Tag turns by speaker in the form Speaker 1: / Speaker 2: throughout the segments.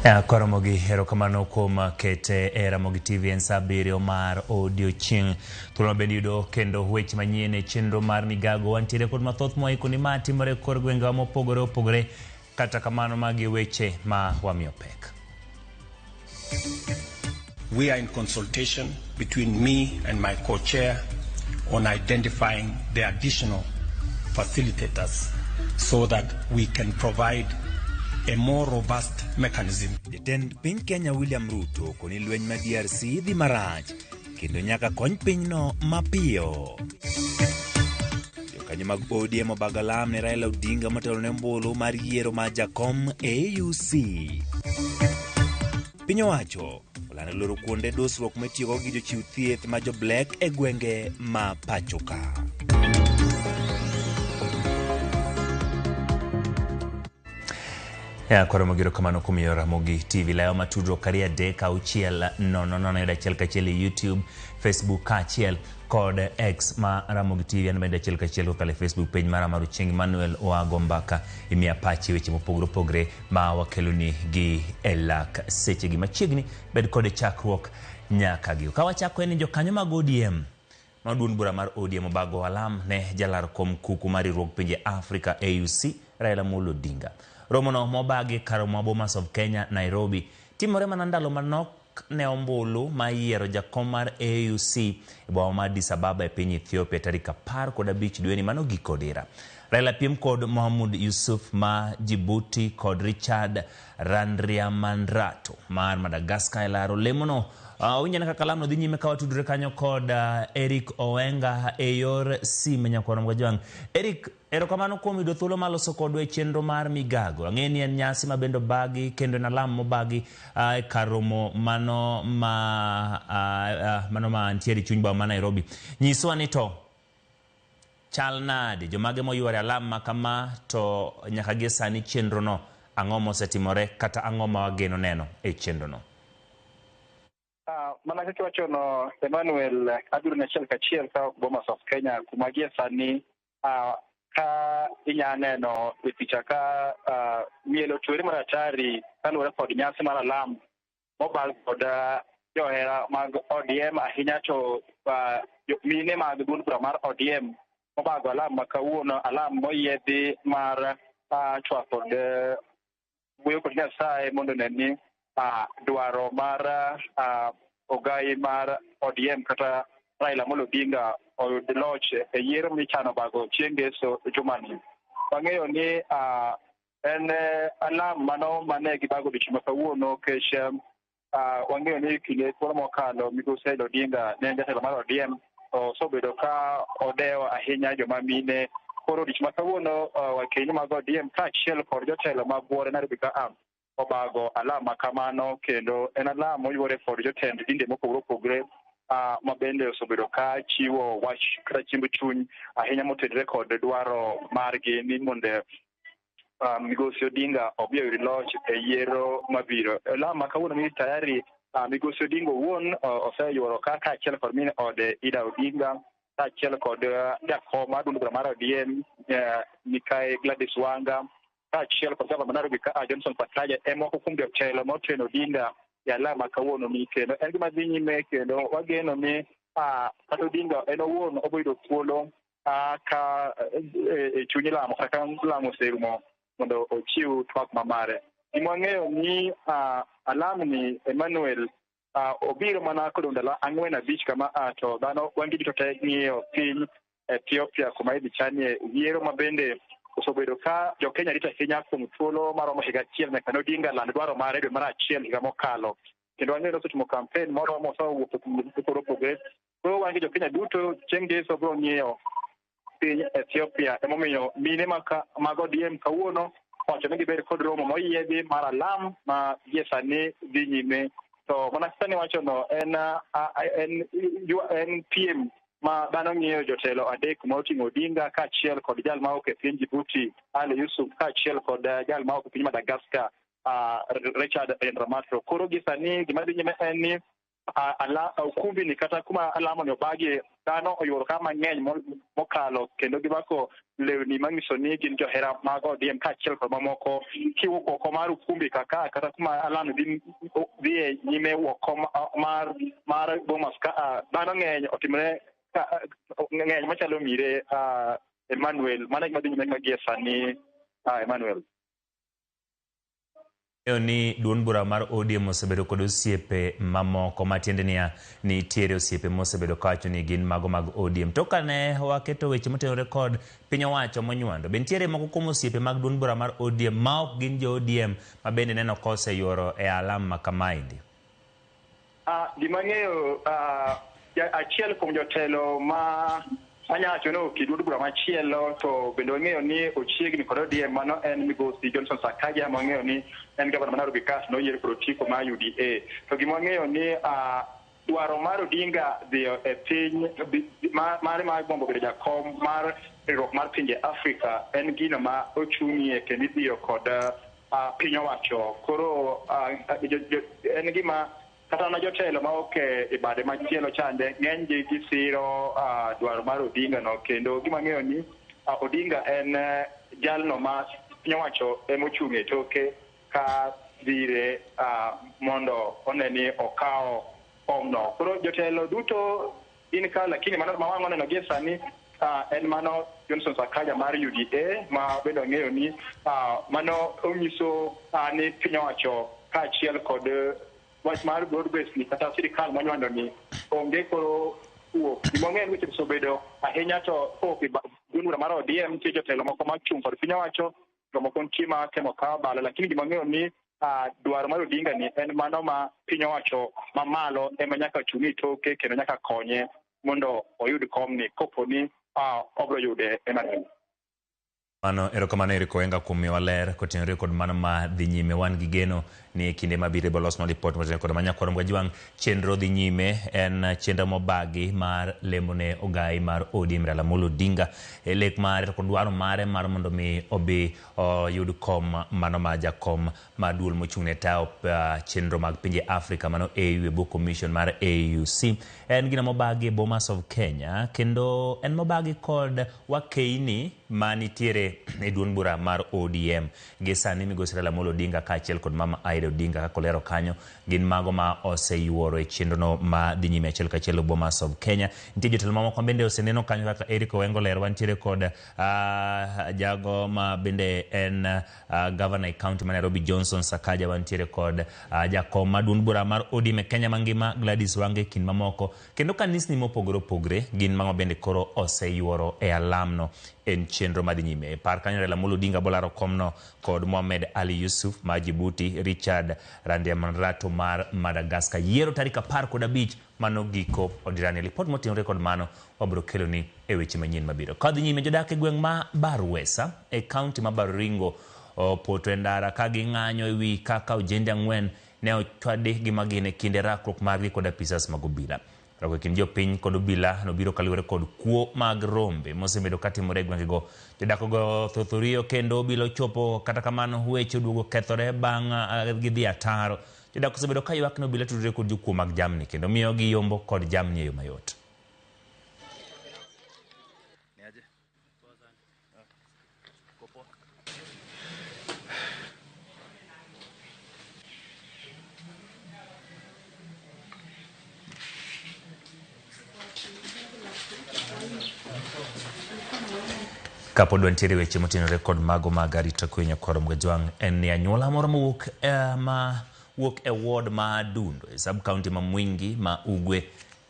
Speaker 1: Koromogi erokamano kuom kete e Ramogi TV en saa 7 mar odiochieng'. Thuolo bende yudo kendo weche manyien e chenro mar migago. Wantiere kod mathoth moiko ni ma timore e kor gwengewa mopogore opogore. Kata kamano magi weche ma wamiyo pek.
Speaker 2: We are in consultation between me and my co-chair on identifying the additional facilitators so that we can provide a more robust mechanism.
Speaker 1: Jatend piny Kenya William Ruto koni lweny ma DRC dhi marach kendo nyaka kony pinyno mapiyo. Jokanyo mag ODM obago alam ne Raila Odinga motelo ne ombulu mar yiero mar jakom AUC. Piny owacho olando loro kuonde dusruok mitiyogo gi jochiw thieth ma jo black e gwenge ma pachoka. Ya koro mogiro kamano kuom yor Ramogi TV layo matudruok kari 3 6 0 0 yudo achiel kachiel e YouTube, Facebook kaachiel kod X ma Ramogi TV. An bende achiel kachiel kokalo e Facebook page mara mar Ochieng Emmanuel wago mbaka imiya pachi weche mopogore opogore ma wakeloni gi e lak sechegi machiegni. Bed kode chakruok nyaka giko. Ka wachako en ni jokanyo mag ODM ma duond bura mar ODM obago alam ne jalar kom kuku mar riwruog pinje Afrika AUC Raila Amolo Odinga. Romono mobagi kar romo ma Bomas of Kenya, Nairobi, timore mana ndalo manok ne ombulu ma yiero jakom mar AUC e boma ma Addis Ababa e piny Ethiopia tarik 15 dweni mano giko dira. Raila piem kod Mohamud Yusuf ma Djibouti kod Richard Randriamandrato mar Madagascar e laro lemono. Winjane kaka lamno dhi nyime ka watudore kanyo kod Eric Owenga e yor sim nyakwar Mgajwang'. Eric, erokamano kuom yudo thuolo mar loso kodwa e chenro mar migago. Ang'eyo ni en nyasi ma bende obagi kendo en alam mobagi e kar romo mano ma mano ma ntiere e chuny boma ma Nairobi. Nyiswa ni to chal nade, jomage moyworo e alam ma kama, to nyaka gie sani chenro no ang'o mosetimore kata ang'o ma wageno neno e chenro no?
Speaker 3: Mana kaka iwachono Emmanuel, abiro ni achiel kachiel ka Bomas of Kenya kuma gie sani ka inya neno e picha ka miel otwere mar atari kaluwore kod nyasi mar alam mobag kod johera mag ODM ahinya to mine mag duond bura mar ODM mobago alam ma kawuono, alam moyiedhi mar chwako kod wuoyo kod Nyasaye mondo one ni dwaro mar ogai mar ODM kata Raila Amolo Odinga oyud loch e yiero michano bago chieng' ngeso jumani. Wang'eyo ni en alam mano mane gibago odiochieng' ma kawuono kech wang'eyo ni kinde thuolo mokalo migosi Raila Odinga ne en jatelo mar ODM to osebedo ka odewo ahinya joma mine. Koro odiochieng' ma kawuono wakeini mag ODM kaachiel kod jotelo mag buore Nairobi ka obago alam ma kamano kendo en alam moywore kod jotend dinde mopogore opogore ma bende osebedo ka chiwo wach kata chiemb chuny ahinya motenore kod dwaro margi ni mondo migosi Odinga obi oyud loch e yiero mabiro. Alam ma kawuono ni tayari migosi Odinga owuon oseyuoro ka kaachiel kod min ode Ida Odinga kaachiel kod jakom mar duond bura mar ODM Mikai Gladys Wanga kaachiel kod gavana ma Nairobi ka Johnson Sakaja e moko kuom jotelo moteno Odinga e alam ma kawuono ni kendo en gima dhi nyime kendo wageno ni kata Odinga en owuon obiro yudo thuolo ka e chuny lamo kata ka lamo oserumo mondo ochiw twak mamare. Gima wang'eyo ni alam ni Emmanuel obiro mana kodong' ndalo 4 5 kama to dhano wan gi duto te ng'iyo piny Ethiopia kuma idhi chanie yiero ma bende osebedo ka jo-Kenya rito ahinya kuom thuolo maromo higa achiel nyaka ne Odinga land dwaro mare dwe mar achiel higa mokalo. Kendo wang'eyo ni osetimo campaign moromo osewuotho kuonde mopogore opogore. Koro wan gi jo-Kenya duto chieng' ngeso biro ng'iyo piny Ethiopia. Emomiyo mine mag ODM kawuono owacho ni gibed kod romo moyiedhi mar alam ma gie sani dhi nyime. To mana kaka niwachono en piem ma dhano ng'iyo jotelo 3 ma oting'o Odinga kaachiel kod jal ma ok e piny Djibouti Ali Yusuf kaachiel kod jal ma ok e piny Madagascar Richard Randriamandrato. Koro gi sani gima dhi nyime en ni Ukumbi ni kata kuma alamo ni obagi, dhano oyuoro ka mang'eny mokalo, kendo girwako lewni manyiso ni gin johera mag ODM kaachiel kod mamoko. Kiwuok oko mar ukumbi kaka kata kuma alamo dhiye nyime oko mar Bomas ka, dhano ng'eny otimore ng'eny machalo mire. Emmanuel, mano e gima dhi nyime ka gie sani, Emmanuel.
Speaker 1: Ni duond bura mar ODM osebedo kod osiepe mamoko, matiende niya, nitiere osiepe mosebedo kawacho ni gin mago mag ODM. To kane waketo weche motenore kod piny owacho monywando, be nitiere moko kuom osiepe mag duond bura mar ODM ma ok gin jo ODM ma bende neno koseyuoro e alam ma kamaendi?
Speaker 3: Gima ang'eyo, achiel kuom jotelo ma anyalo wacho ni ok duond bura machielo, to bende wang'eyo ni ochiegni kod ODM, mano en migosi Johnson Sakaja, ma wang'eyo ni en gavana ma Nairobi ka noyier kod otiko mar UDA. To gima wang'eyo ni dwaro mar Odinga dhiyo e piny mare mar gombo bedo jakom mar riwruok mar pinje Afrika en gino ma ochung'ie kendo idhiyo kod piny owacho. Koro en gima kata mana jotelo ma ok e bade machielo chande ng'eny gi gisiro dwaro mar Odinga no, kendo gima ang'eyo ni Odinga en jalno ma piny owacho emochung' e toke ka dhire mondo one ni okawo komno. Koro jotelo duto gin ka, lakini mano ma wang' oneno gie sani en mano Johnson Sakaja mar UDA, ma bende wang'eyo ni mano onyiso ni piny owacho kaachiel kod wach mar broad base ni kata sirikal monywando ni onge koro wuok. Gima wang'eyo ni weche osebedo ahinya to kowuok e duond bura mar ODM, nitie jotelo moko machung' kod piny owacho, jomoko nitie ma temo kawo balo, lakini gima wang'eyo ni dwaro mar Odinga ni en mano ma piny owacho mamalo ema nyaka chung' e toke kendo nyaka konye mondo oyud komni kopo ni obiro yude. Emmanuel.
Speaker 1: Mano erokamano Eric Oenga kuom miyowa ler kotenore kod mano ma dhi nyime. Wan gi geno ni e kinde mabiro ibiro losnwa ripot motenore kod manyakwar Mgajwang'. Chenro dhi nyime, en chenro mobagi mar lemo ne ogai mar ODM Raila Amolo Odinga e lek mare to kod dwaro mare mar mondo mi obi oyud kom mano ma jakom mar duol mochung' ne tayo chenro mag pinje Afrika, mano AU, e bwo commission mar AUC. En gino mobagi e Bomas of Kenya kendo en mobagi kod wakeini manitiere e duond bura mar ODM. Gi sani migosi Raila Amolo Odinga kaachiel kod mama Aida Odinga kaka olero kanyo gin mago ma oseyuoro e chenrono ma dhi nyime achiel kachiel e Bomas of Kenya. Nitie jotelo mamoko bende oseneno kanyo kaka Eric Owengo olero. Wantiere kod jago ma bende en governor e county ma Nairobi Johnson Sakaja, wantiere kod jakom mar duond bura mar ODM e Kenya mangima Gladys Wanga e kind mamoko, kendo kanisni mopogore opogore gin mago bende koro oseyuoro e alamno. En chenro madhi nyime. Par kanyo Raila Amolo Odinga bolaro komno kod Mohamed Ali Yusuf ma Djibouti, Richard Randriamandrato mar Madagascar. Yiero tarik 15 mano giko odirani. Ripot motenore kod mano wabiro keloni e weche manyien mabiro. Kadhi nyime, jodak e gweng' ma Barwesa e kaunti ma Baringo opoto e ndara ka ging'anyo e wi kaka ojende 4 ne ochwadi gi magina e kinde rakruok margi kod apisas mag obila. Rakruok e kind jopiny kod obila nobiro kaluwore kod kuo mag rombe mosebedo katimore e gwengego. Jodak ogo thoth oriyo kendo obila ochopo, kata kamano weche oduogo kethore bang' gidhi ataro. Jodak osebedo ka ywak ni obila tudore kod jokuo mag jamni kendo miyo giyombo kod jamni e yo mayot. Kapod wantiere weche motenore kod mago mag arita kwe nyakwar Mgajwang', en ni anyuola moro mowuok ma wuok e ward ma Dundo e sub county ma Mwingi ma Ugwe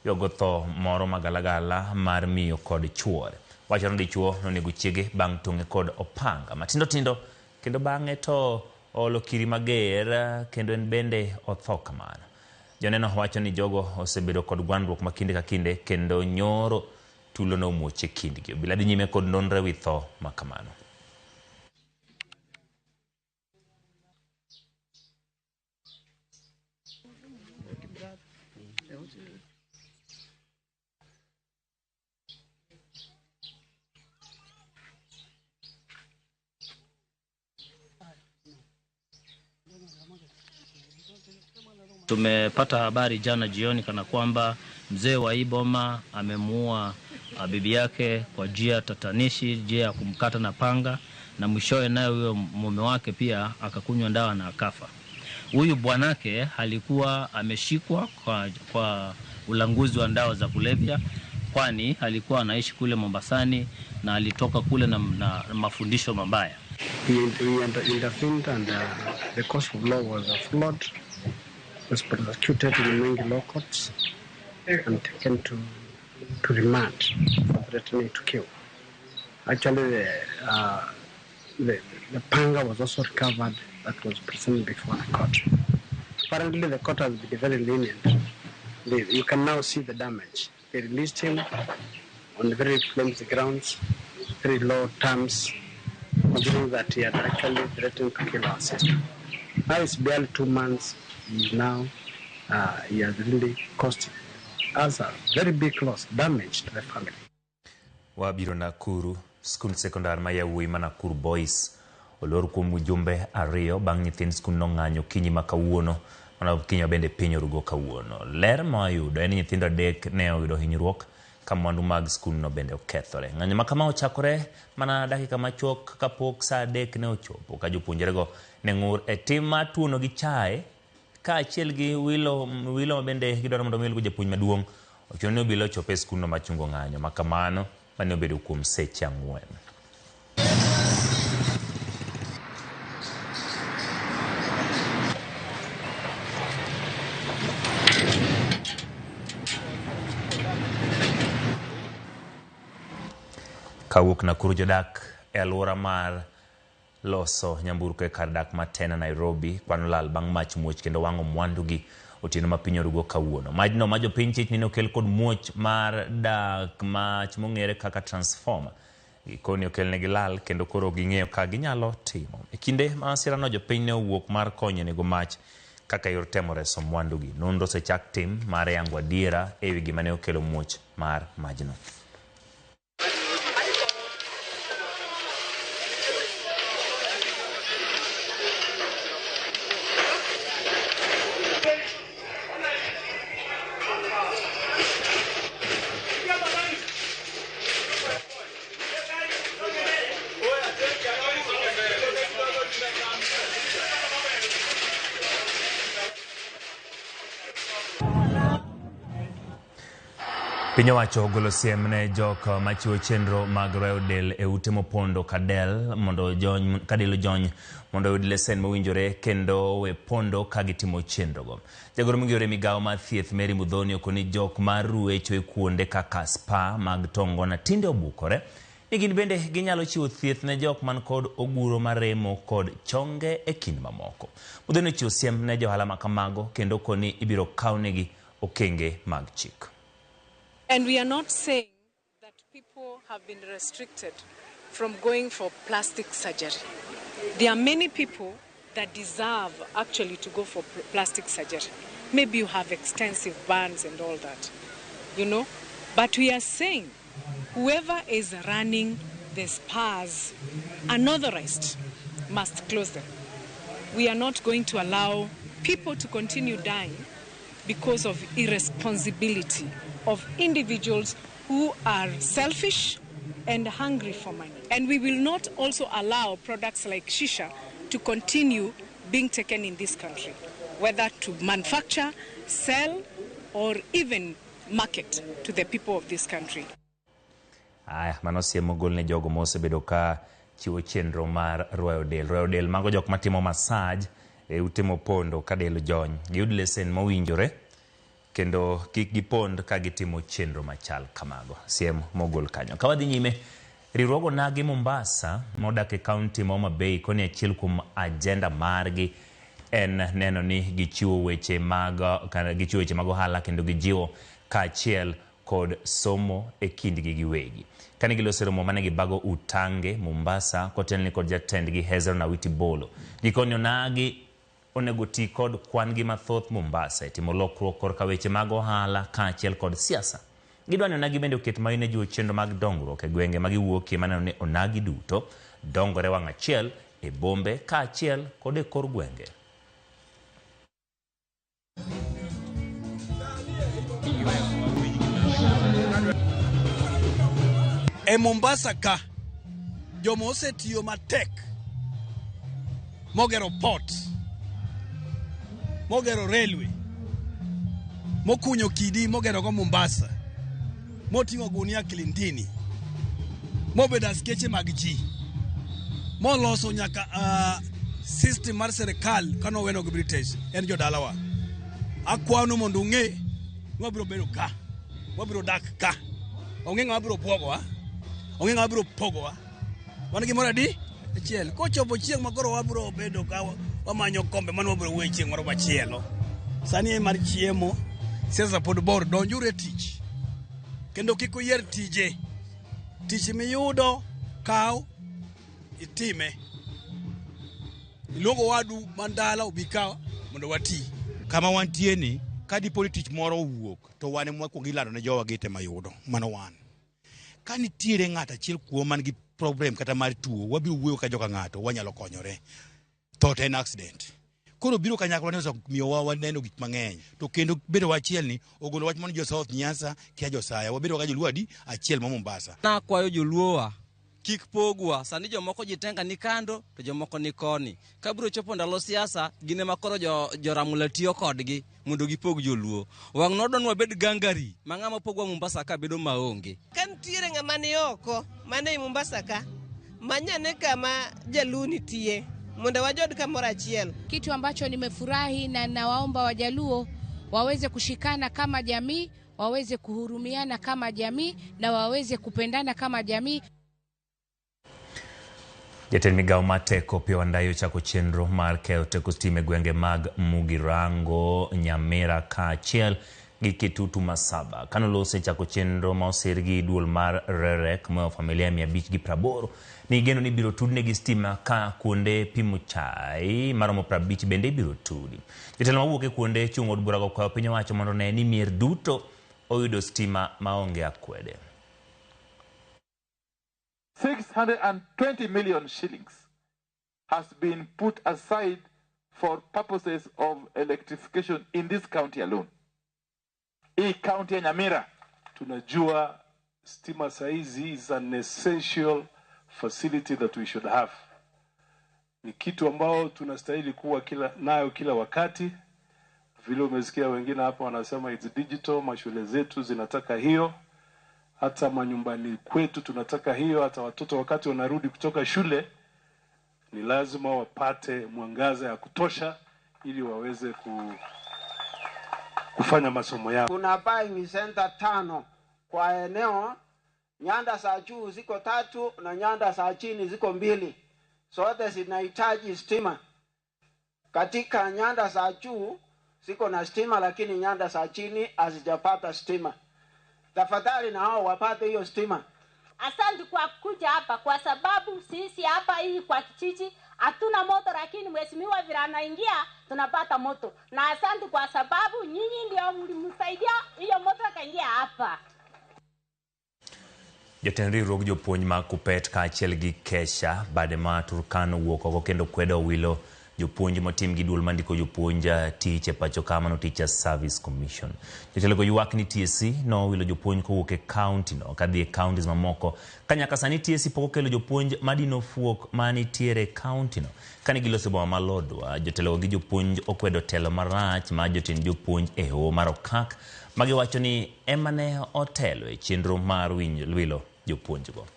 Speaker 1: yogo tho moro magalagala mar miyo kod chuore. Wachore ni dichuo nonego chiege bang' tong'e kod opanga matindo tindo kendo bang'e to olo kiri mager kendo en bende otho kamano. Joneno wacho ni jogo osebedo kod gwandruok ma kinde ka kinde kendo nyoro tulo nomuoch e kindgi. Obila dhi nyime kod nonro ewi tho ma kamano.
Speaker 4: Tumepata habari jana jioni kana kwamba mzee wa hii boma amemuua bibi yake kwa njia tatanishi, njia ya kumkata na panga, na mwishowe naye huyo mume wake pia akakunywa dawa na akafa. Huyu bwanake alikuwa ameshikwa kwa ulanguzi wa dawa za kulevya, kwani alikuwa anaishi kule Mombasani na alitoka kule na mafundisho mabaya.
Speaker 5: We intervened and the course of law was flawed, was prosecuted in Mwingi law courts and taken to remand for threatening to kill. Actually, the panga was also recovered that was presented before the court. Apparently, the court has been very lenient. You can now see the damage. They released him on very flimsy grounds, very low terms, considering that he had actually threatened to kill our sister. Now it's barely 2 months. He has really caused us a very big loss, damage to the family.
Speaker 1: Wabiro Nakuru, skund sekondar ma yawuoyi ma Nakuru Boys olor kuom ujumbe 2 bang' nyithind skundno ng'anyo okinyi ma kawuono, mana okinyi ma bende piny orugo kawuono. Ler ma wayudo en ni nyithindo 3 ne oyudo hinyruok ka mwandu mag skundno bende okethore. Ng'anyo ma kama ochakore mana dakika machuok kapok saa 3 ne ochopo, ka jopuonjrego ne ng'ur e tim mar tuono gi chae kaachiel gi wilo ma bende gidwaro mondo owil go japuonj maduong'. Ochuno ni obila ochopo e skundno machungo ng'anyo ma kamano mane obedo kuom seche 4. Kawuok Nakuru jodak e alwora mar loso nyamburko e kar dak ma Tena Nairobi kwano lal bang' mach muoch kendo wang'o mwandugi otieno ma piny orugo kawuono. Majno ma jopiny chich ni nokel kod muoch mar dak mach mong'ere kaka transformer. Gikoni okelnegi lal kendo koro ging'eyo ka ginyalo timo. E kinde ma masirano jopiny ne owuok mar konyo nego mach kaka yor temo reso mwandugi. Nonro osechak tim mar yango adiera ewi gima ne okelo muoch mar majno. Piny owacho ogolo siem ne jok machiwo chenro mag rwayo del e ute mopondo kadel mondo ojony mondo oyud lesen mowinjore kendo we pondo ka gitimo chenrogo. Jagoro mongirore migawo mar thieth Mary Muthoni okoni jok mar ruecho e kuonde kaka spa mag tongona tinde obukore ni gin bende ginyalo chiwo thieth ne jok man kod oguro maremo kod chonge e kind mamoko. Muthoni ochiwo siem ne johala makamago kendo okoni ibiro kawnegi okenge mag chik.
Speaker 6: And we are not saying that people have been restricted from going for plastic surgery. There are many people that deserve actually to go for plastic surgery. Maybe you have extensive burns and all that, you know. But we are saying whoever is running the spas unauthorized must close them. We are not going to allow people to continue dying because of irresponsibility of individuals who are selfish and hungry for money. And we will not also allow products like shisha to continue being taken in this country, whether to manufacture, sell, or even market to the people of this country.
Speaker 1: Aya, mano siem mogol ne jogo mosebedo ka chiwo chenro mar rwayo del. Rwayo del mago jok matimo massage e ute mopondo ka del ojony. Giyud lesen mowinjore kendo kik gipond ka gitimo chenro machal kamago. Siem mogol kanyo. Ka wadhi nyime, riwruog onagi Mombasa modak e kaunti ma Homa Bay koni achiel kuom agenda margi en neno ni gichiwo weche mag ohala kendo gijiwo kaachiel kod somo e kindgi giwegi. Kane giloso romo mane gibago Utange Mombasa kotelni kod jatendgi Hezron Awiti Bolo. Gikoni onagi onego ti kod kwan gi mathoth Mombasa e timo lokruok korka weche mag ohala kaachiel kod siasa. Gidwa ni onagi bende oket maino e jiwo chenro mag dongruok e gwenge ma giwuokie maneno ni onagi duto dongore wang' achiel e bombe kaachiel kod e kor gwenge.
Speaker 7: E Mombasa ka, joma osetiyo matek mogero port, mogero railway, mokunyo kidi mogero go Mombasa, moting'o gunia Kilindini, mobedo askeche mag ji, moloso nyaka system mar serikal kanoweno gi British, en jodalawa. Akwanu mondo ung'e ni wabiro bedo ka, wabiro dak ka. Onge ng'ama biro bwogowa, onge ng'ama biro pogowa. Wan gimoro adi? Achiel. Kochopo chieng' ma koro wabiro bedo ka wamanyo kombe mano wabiro wuoyo chieng' moro machielo. Sani en mar chiemo, siasa pod bor, donjuru e tich. Kendo kik uyier tije. Tich miyudo, kaw, itime. Iluongo wadu man dala obi ka mondo wati.
Speaker 8: Kama wantie ni, ka dipo ni tich moro owuok, to wan ema wakwongo ilando ne jowa gite mayudo. Mano wan. Ka nitiere ng'ato achiel kuom man gi problem kata mar tuo, wabiro wuoyo ka joka ng'ato, wanyalo konyore. Tho to en accident. Koro biro kanyakla ni osemiyowa waneno gik mang'eny. To kendo bedo achiel ni ogolo wach mondo jo South Nyanza kia jo Siaya. Wabedo ka joluo adi achiel ma Mombasa.
Speaker 9: Nakwayo joluowa kik pogwa. Sani jomoko jitenga ni kando to jomoko ni koni. Ka biro chopo ndalo siasa, gin ema koro joramula tiyo kodgi mondo gipog joluo. Wang' nodwa ni wabed gangari ma ng'ama pogwa Mombasa ka bedo maonge.
Speaker 10: Ka nitiere ng'ama ni oko mane i Mombasa ka, manyane kama jaluo nitie mondo wajod kamoro achiel.
Speaker 11: Kitu ambacho nimefurahi na nawaomba Wajaluo waweze kushikana kama jamii, waweze kuhurumiana kama jamii na waweze kupendana kama jamii.
Speaker 1: Jatend migawo mar teko Opiyo Wandayi ochako chenro mar keyo teko stima e gwenge mag Mugirango, Nyamira kaachiel gi Kitutu Masaba. Kanolose e chako chenro ma osir gi duol mar REREC moyo familia 580 ni geno ni ibiro tudnegi stima ka kuonde pimo chai maromo 50 bende ibiro tudi. Jotelo mawuok e kuonde chung' od burago okwayo piny owacho mondo one ni mier duto oyudo stima maonge akwede.
Speaker 12: 620 million shillings has been put aside for purposes of electrification in this county alone. Hii county ya Nyamira.
Speaker 13: Tunajua stima saizi is an essential facility that we should have. Ni kitu ambao tunastahili kuwa nayo kila wakati. Vile umesikia wengine hapa wanasema it's digital, mashule zetu zinataka hiyo. Hata manyumbani kwetu tunataka hiyo, hata watoto wakati wanarudi kutoka shule ni lazima wapate mwangaza ya kutosha ili waweze kufanya masomo yao.
Speaker 14: Kuna buying center 5 kwa eneo, nyanda za juu ziko 3 na nyanda za chini ziko 2. Zote zinahitaji stima. Katika nyanda za juu ziko na stima lakini nyanda za chini hazijapata stima. Tafadhali na hao wapate hiyo stima.
Speaker 15: Asante kwa kuja hapa kwa sababu sisi hapa hii kwa kijiji hatuna moto, lakini mheshimiwa vile anaingia tunapata moto. Na asante kwa sababu nyinyi ndio mlimsaidia hiyo moto akaingia hapa.
Speaker 1: Jatend riwruog jopuonj mag Kupet kaachiel gi Kesha bade ma Turkana owuok oko kendo kwedo wilo jopuonj motim gi duol mandiko jopuonj tich e pacho ka mano Teachers Service Commission. Jotelo ywak ni TSC nowilo jopuonj kowuok e county no kadhi e counties mamoko. Ka nyaka sani TSC pok okelo jopuonj madino fuok manitiere e county no. Kane giloso boma ma Lodwar, jotelo gi jopuonj okwedo telo marach ma jotend jopuonj e hoho mar Okak magiwacho ni ema ne otelo e chenro mar wilo jopuonjgo.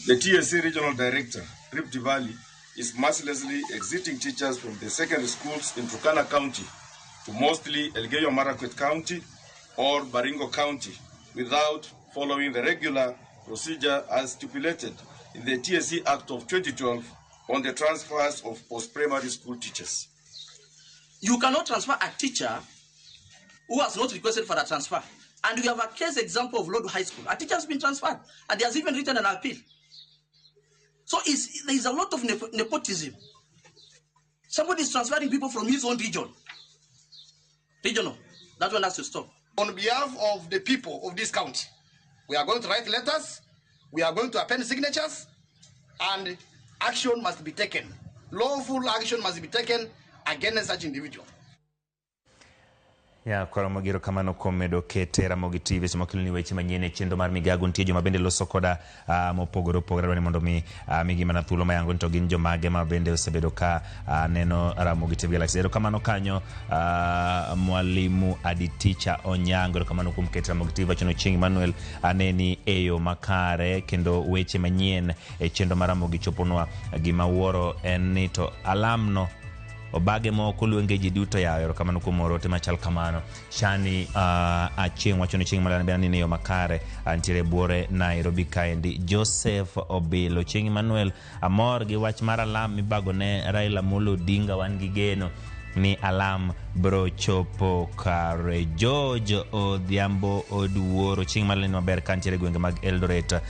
Speaker 16: The TSC Regional Director, Rift Valley, is mercilessly exiting teachers from the secondary schools in Turkana County to mostly Elgeyo Marakwet County or Baringo County without following the regular procedure as stipulated in the TSC Act of 2012 on the transfers of post-primary school teachers.
Speaker 17: You cannot transfer a teacher who has not requested for a transfer. And we have a case example of Lodwar High School. A teacher has been transferred and he has even written an appeal. So there is a lot of nepotism. Somebody is transferring people from his own region. Regional. That one has to stop.
Speaker 18: On behalf of the people of this county, we are going to write letters, we are going to append signatures, and Action must be taken. Lawful action must be taken against such individual.
Speaker 1: Ya koro magiro kamano kuom medo kete Ramogi TV sama keloni weche manyien e chenro mar migago. Nitie joma bende loso koda mopogore opogore adwaro ni mondo mi migi mana thuolo mayango ni to gin jomage ma bende osebedo ka neno Ramogi TV Galaxy. Erokamano kanyo mwalimu Aditicha Onyango, erokamano kuom keto Ramogi TV. Wachono Chieng' Emmanuel aneni e yo makare kendo weche manyien e chenro mar Ramogi choponwa. Gima wuoro en ni to alamno obage moko luonge ji duto yawo. Erokamano kuom oro ote machal kamano. Shani Achieng' wacho ni chieng' maler bende anene e yo makare antiere buore Nairobi kaendi. Joseph Obilo, Chieng' Emmanuel amor gi wach mar alam mibago ne Raila Amolo Odinga, wan gi geno ni alam bro chopo kare. George Odhiambo Oduoro, chieng' maler maber kantiere gwenge mag Eldoret,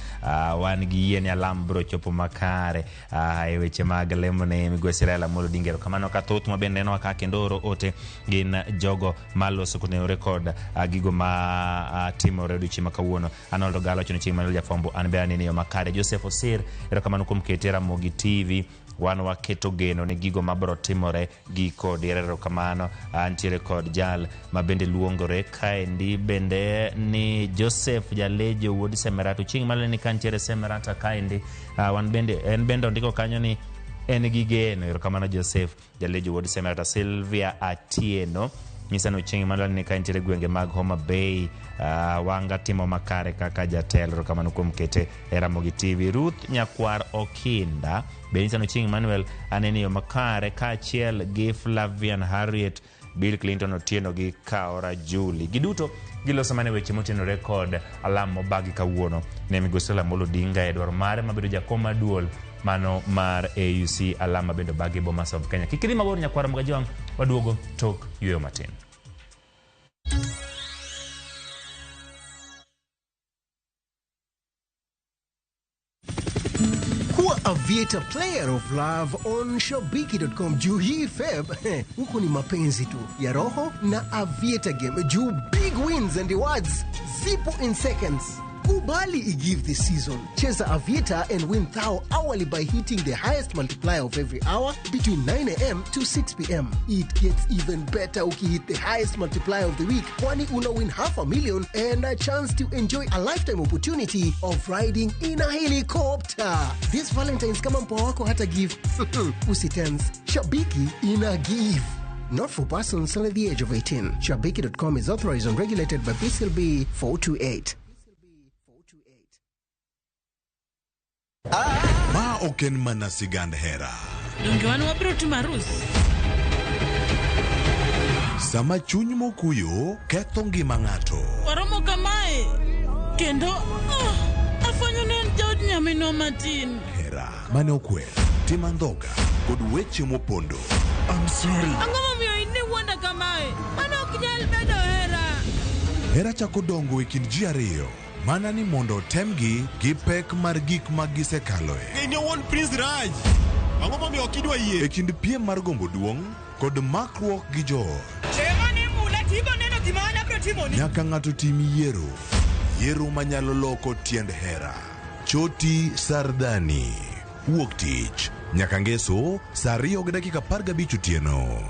Speaker 1: wan gi yie ni alam bro chopo makare e weche mag lemo ne migosi Raila Amolo Odinga. Erokamano ka thoth ma bende nenowa ka kendo oro ote gin jogo maloso kotenore kod gigo ma timore odiochieng' ma kawuono. Arnold Ogalo wacho ni chieng' maler jafwambo an be anene e yo makare. Joseph Osir, erokamano kuom kete Ramogi TV. Wan waketo geno ne gigo mabro timore giko diere. Erokamano. Antiere kod jal ma bende luongore kaendi bende ni Joseph Jalejo wuod Semerata. Chieng' maler ni kantiere Semerata kaendi, wan bende en bende ondiko kanyo ni en gi geno. Erokamano Joseph Jalejo wuod Semerata. Sylvia Atieno nyisa ni chieng' maler ni kantiere gwenge mag Homa Bay, wanga timo makare kaka jatelo. Erokamano kuom kete e Ramogi TV. Ruth Nyakwar Okinda be nyisa ni chieng' Emmanuel anene yo makare kaachiel gi Flavian Harriet, Bill Clinton Otieno gi Kaora Julie. Giduto giloso mana weche motenore kod alam mobagi kawuono ne migosi Raila Amolo Odinga e dwaro mare mabedo jakom maduol mano mar AUC, alam mabende obagi e Bomas of Kenya. Kik idhi mabor nyakwara Mgajwang', waduogo tok yueyo matin.
Speaker 19: Kuwa Aviator player of love on shabiki.com juu hii Feb huku ni mapenzi tu ya roho na Aviator game juu big wins and rewards zipo in seconds. Kubali igive this season. Cheza Aviator and win thou hourly by hitting the highest multiplier of every hour between 9 a.m. to 6 p.m. It gets even better ukihit the highest multiplier of the week, kwani una win 500,000 and a chance to enjoy a lifetime opportunity of riding in a helicopter. This Valentine's kama mpoa wako hata give usitense. Shabiki ina give. Not for persons under the age of 18. Shabiki.com is authorized and regulated by PCLB 428.
Speaker 20: Ma ok en mana sigand hera.
Speaker 21: Donge wan wabiro timo arus?
Speaker 20: Sama chuny mokuyo ketho ngima ng'ato.
Speaker 21: Waromo kamae kendo afwenyo ni en jaod nyaminwa matin.
Speaker 20: Hera mane okwer, tim andhoga kod weche mopondo. I'm sorry.
Speaker 21: Ang'o momiyo in iwuonda kamae? Mano ok nyal bedo hera.
Speaker 20: Hera chako dongo e kind ji ariyo. Mana ni mondo otemgi gi pek mar gik ma gisekaloe.
Speaker 22: In owuon Prince Raj. Ang'o momiyo ok idwa yie?
Speaker 20: E kind piem mar gombo duong' kod makruok gi joot.
Speaker 23: Chemo ni mula tibo neno gima an abiro timoni.
Speaker 20: Nyaka ng'ato tim yiero. Yiero manyalo loko tiend hera. Choti Sardani. Wuok tich. Nyaka ngeso saa 2:15 otieno.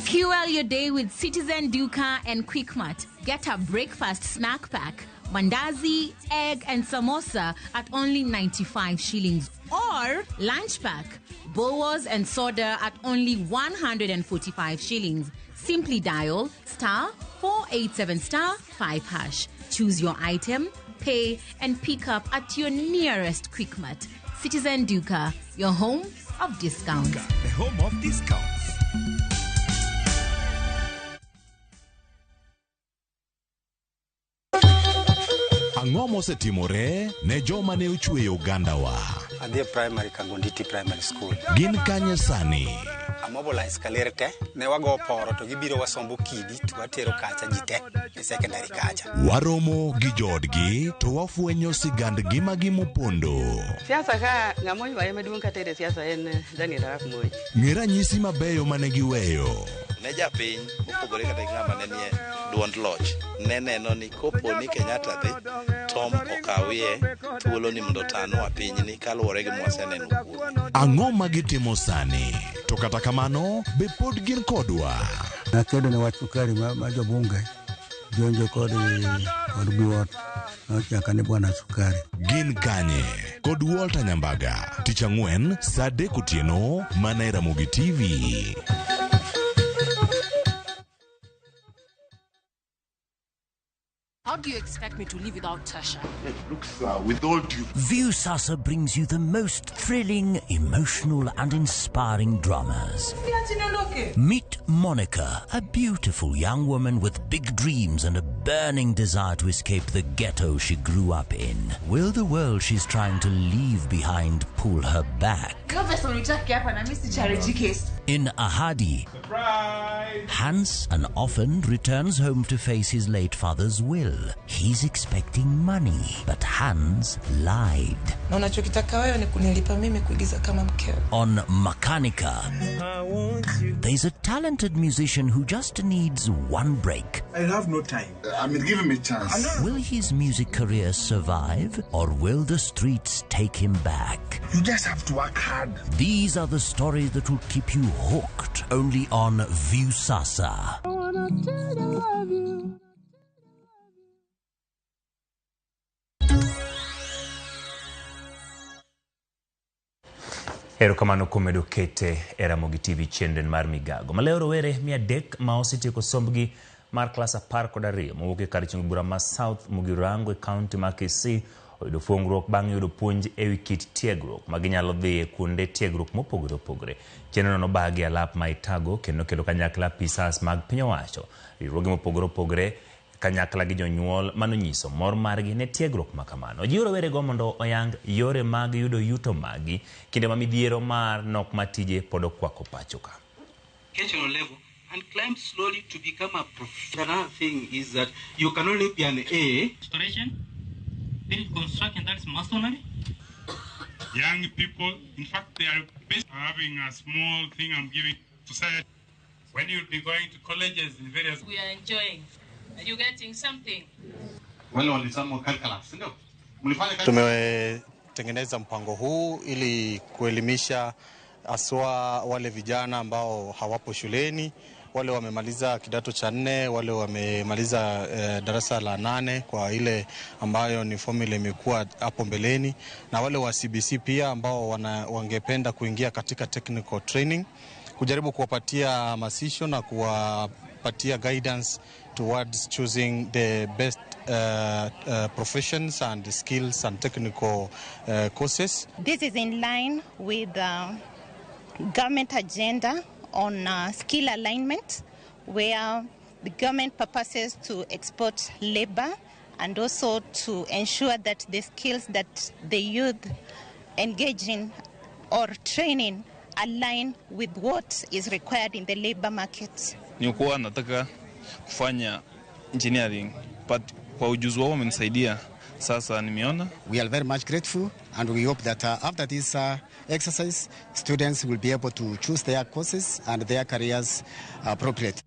Speaker 24: Fuel your day with Citizen Duka and Quickmart. Get a breakfast snack pack, mandazi, egg, and samosa at only 95 shillings. Or lunch pack, bowas and soda at only 145 shillings. Simply dial *487 *5#. Choose your item, pay, and pick up at your nearest Quickmart. Citizen Duka, your home of discounts.
Speaker 22: The home of discounts.
Speaker 20: Ang'o mosetimore ne joma ne ochweyo ogandawa?
Speaker 25: Adhi e primary Kangonditi Primary School.
Speaker 20: Gin kanye sani?
Speaker 25: Amobilize kaler te, ne wago poro to gibiro wasombo kidi to watero kacha ji te e secondary kacha.
Speaker 20: Waromo gi joodgi to wafwenyo sigand ngimagi mopondo.
Speaker 26: Siasa ka ng'ama oywaye maduong' katere siasa en Daniel Arap Moi.
Speaker 20: Ng'e ranyisi mabeyo mane giweyo.
Speaker 2: Ne japiny mopogore kata gi ng'ama ne nie duond loch ne neno ni kopo ni Kenyatta dhi, Tom okawie thuolo ni mondo otanwa pinyni kaluwore gi mwaseneno kuome.
Speaker 20: Ang'o ma gitimo sani? To kata kamano, be pod gin kodwa?
Speaker 3: Nakedo ne wach sukari ma jobunge jonjo kod biwot nochaka ni bwana sukari.
Speaker 20: Gin kanye? Kod Walter Nyambaga. Tich ang'wen saa 3 otieno mana e Ramogi TV.
Speaker 4: How do you expect me to live without Tasha?
Speaker 16: Look, sir, with all due...
Speaker 5: Viusasa brings you the most thrilling, emotional and inspiring dramas. Meet Monica, a beautiful young woman with big dreams and a burning desire to escape the ghetto she grew up in. Will the world she's trying to leave behind pull her back? In Ahadi,
Speaker 16: Surprise!
Speaker 5: Hans, an orphan, returns home to face his late father's will. He's expecting money, but Hans lied.
Speaker 6: Na unachokitaka wewe ni kunilipa mimi kuigiza kama mkeo.
Speaker 5: On Makanika, there's a talented musician who just needs one break.
Speaker 16: I have no time. I mean, give him a chance.
Speaker 5: Will his music career survive, or will the streets take him back?
Speaker 16: You just have to work hard.
Speaker 5: These are the stories that will keep you hooked only on Viusasa.
Speaker 6: I wanna tell you I love you.
Speaker 1: Erokamano kuom medo kete e Ramogi TV chenro mar Migago. Maleo rowere 300 ma osetieko sombgi mar klas 12 mowuok e kar chung' bura ma South Mugirango e kaunti ma Kisii oyudo puonjruok bang' yudo puonj ewi kit tiegruok ma ginyalo dhiye kuonde tiegruok mopogore opogore. Chenrono nobagi alap ma Itago kendo kelo kanyakla apisas mag piny owacho, riwruoge mopogore opogore kanyakla gi jonyuol manonyiso mor margi ne tiegruok ma kamano. Ojiwo rowerego mondo oyang yore mag yudo yuto magi kinde ma midhiero mar nok mar tije pod okwako pacho ka.
Speaker 7: Educational level and climb slowly to become a professional. Another thing is that you can only be an A.
Speaker 27: Restoration, building construction, that is masonry.
Speaker 28: Young people, in fact, they are having a small thing I'm giving society. When you'll be going to colleges in various...
Speaker 29: We are enjoying. Are you getting something?
Speaker 7: Wale walisoma calculus, ndio? Mlifanya
Speaker 25: Tumetengeneza mpango huu ili kuelimisha aswa wale vijana ambao hawapo shuleni, wale wamemaliza kidato cha 4, wale wamemaliza darasa la 8 kwa ile ambayo ni formula imekuwa hapo mbeleni, na wale wa CBC pia ambao wangependa kuingia katika technical training, kujaribu kuwapatia hamasisho na kuwapatia guidance towards choosing the best professions and skills and technical courses.
Speaker 30: This is in line with the government agenda on skill alignment, where the government purposes to export labor and also to ensure that the skills that the youth engage in or training align with what is required in the labor market.
Speaker 31: Nilikuwa nataka kufanya engineering, but kwa ujuzi wao wamenisaidia. Sasa nimeona.
Speaker 32: We are very much grateful and we hope that after this exercise, students will be able to choose their courses and their careers appropriately.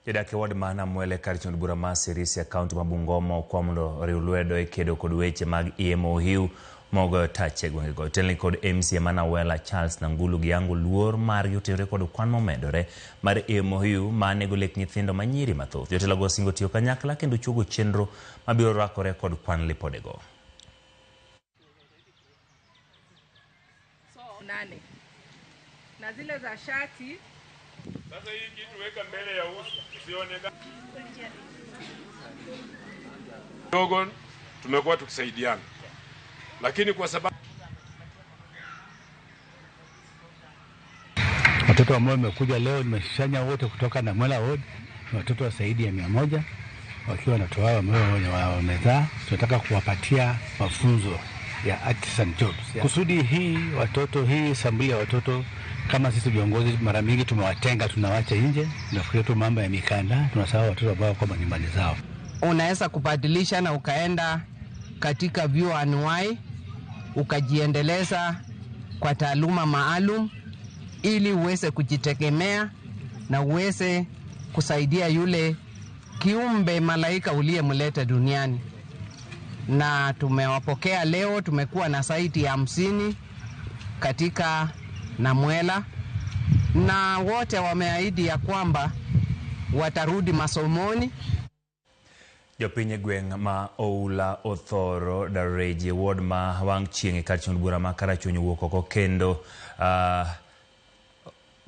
Speaker 1: Jodak e ward ma Namwele kar chung' bura ma Sirisia kaunti ma Bungoma okwa mondo oriw lwedo e kedo kod weche mag EMOU mogoyo tach e gwengego. Otelni kod MCA ma Nawela Charles Nangulu giyango luor margi otenore kod kwan momedore mar EMOU ma nego lek nyithindo manyiri mathoth. Jotelogo osingo tiyo kanyakla kendo chuogo chenro mabiro rwakore kod kwan lipodego.
Speaker 33: So, 8 na zile za shati.
Speaker 28: Sasa hii kitu weka mbele ya uso usionekane. Dogo tumekuwa tukisaidiana. Lakini kwa sababu
Speaker 34: watoto ambao wamekuja leo nimeshanya wote kutoka Namwela Ward, ni watoto zaidi ya 100 wakiwa na watoto wao ambao wamezaa. Tunataka kuwapatia mafunzo ya artisan jobs. Kusudi hii watoto hii sambuli ya watoto kama sisi viongozi mara mingi tumewatenga, tunawacha nje, tunafikiria tu mambo ya mikanda, tunasahau watoto ambao wako manyumbani zao.
Speaker 35: Unaweza kubadilisha na ukaenda katika vyuo anuwai ukajiendeleza kwa taaluma maalum ili uweze kujitegemea na uweze kusaidia yule kiumbe malaika uliyemleta duniani. Na tumewapokea leo, tumekuwa na zaidi ya 50 katika Namwela, na wote wameahidi ya kwamba watarudi masomoni.
Speaker 1: Jopiny e gweng' ma Oula Othoro Dareji e ward ma wang' chieng' e kar chund bura ma Karachuonyo wuok oko kendo